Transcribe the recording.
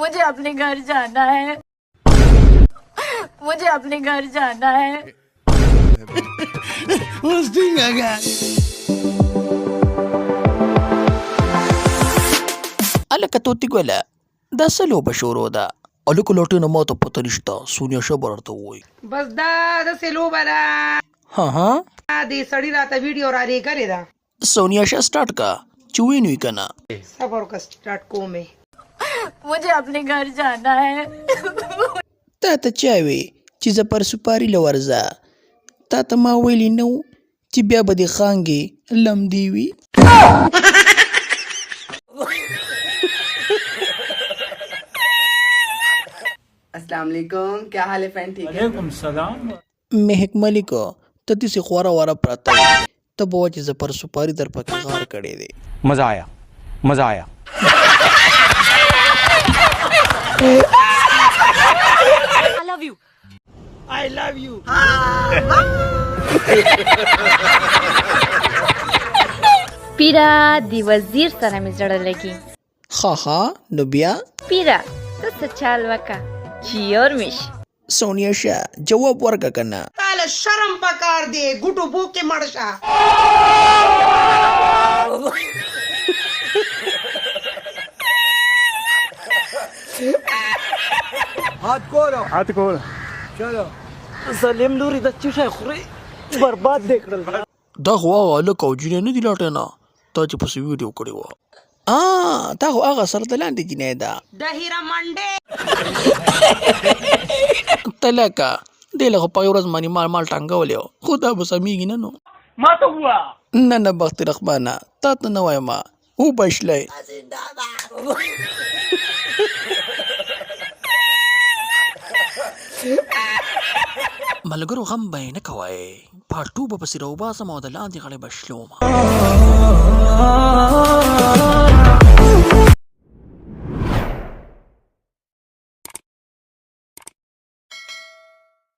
मुझे अपने घर जाना है, मुझे अपने घर जाना है। هلکه طوطي ګله، دا څه لوبه شروع ده؟ هلکه لاټېنه ماته پته نشته، سونیا شه به راته ووایي. بس دا داسې لوبه ده. ها ها. دې سړي راته ویډیو را لېږلې ده. سونیا شه سټارټ کا چې وینو یې که نه. صبر وکړه، سټارټ کوم یې. मुझे अपने घर जाना है। تا ته چا وی چې زفر سپاري له ورځه؟ تا ته ما ویلي نه وو چې بیا به دې خانګې لمدې وي؟ अस्सलाम वालेकुम, क्या हाल है फ्रेंड? ठीक है. مهک ملک، ته داسې خواره واره پرته وې، ته به وایې چې زفر سپاري در پکې غار کړی دی. मजा आया، मजा आया. I love you. I love you. پیره، دی وزیر سره مې زړه لګي. ښه ښه، نو بیا؟ پیره، ته څه چال وکه چې یار مې شي. سونیا شه، جواب ورکه که نه. تاله شرم پکار دی، ګوټو بو کې مړ شه. ظالم لوري، د څه شي خوري؟ برباد دې کړل. دا خو هغه هلک او جینۍ نه دي لاټېنه، تا چې پسې ویډیو کړې وه؟ دا خو هغه سر د لاندې جینۍ ده. د هیره منډې. ته لکه دې له خو په ورځ باندې مال مال ټنګولی و، خو دا به سمېږي نه نو. ما ته ووایه. نه نه، بخت رحمانه، تا ته نه وایم، وبشلی. ملګرو، غم به یې نه کوئ، پارټ 2 به پسې راوباسم او د لاندې غړی به شلومه.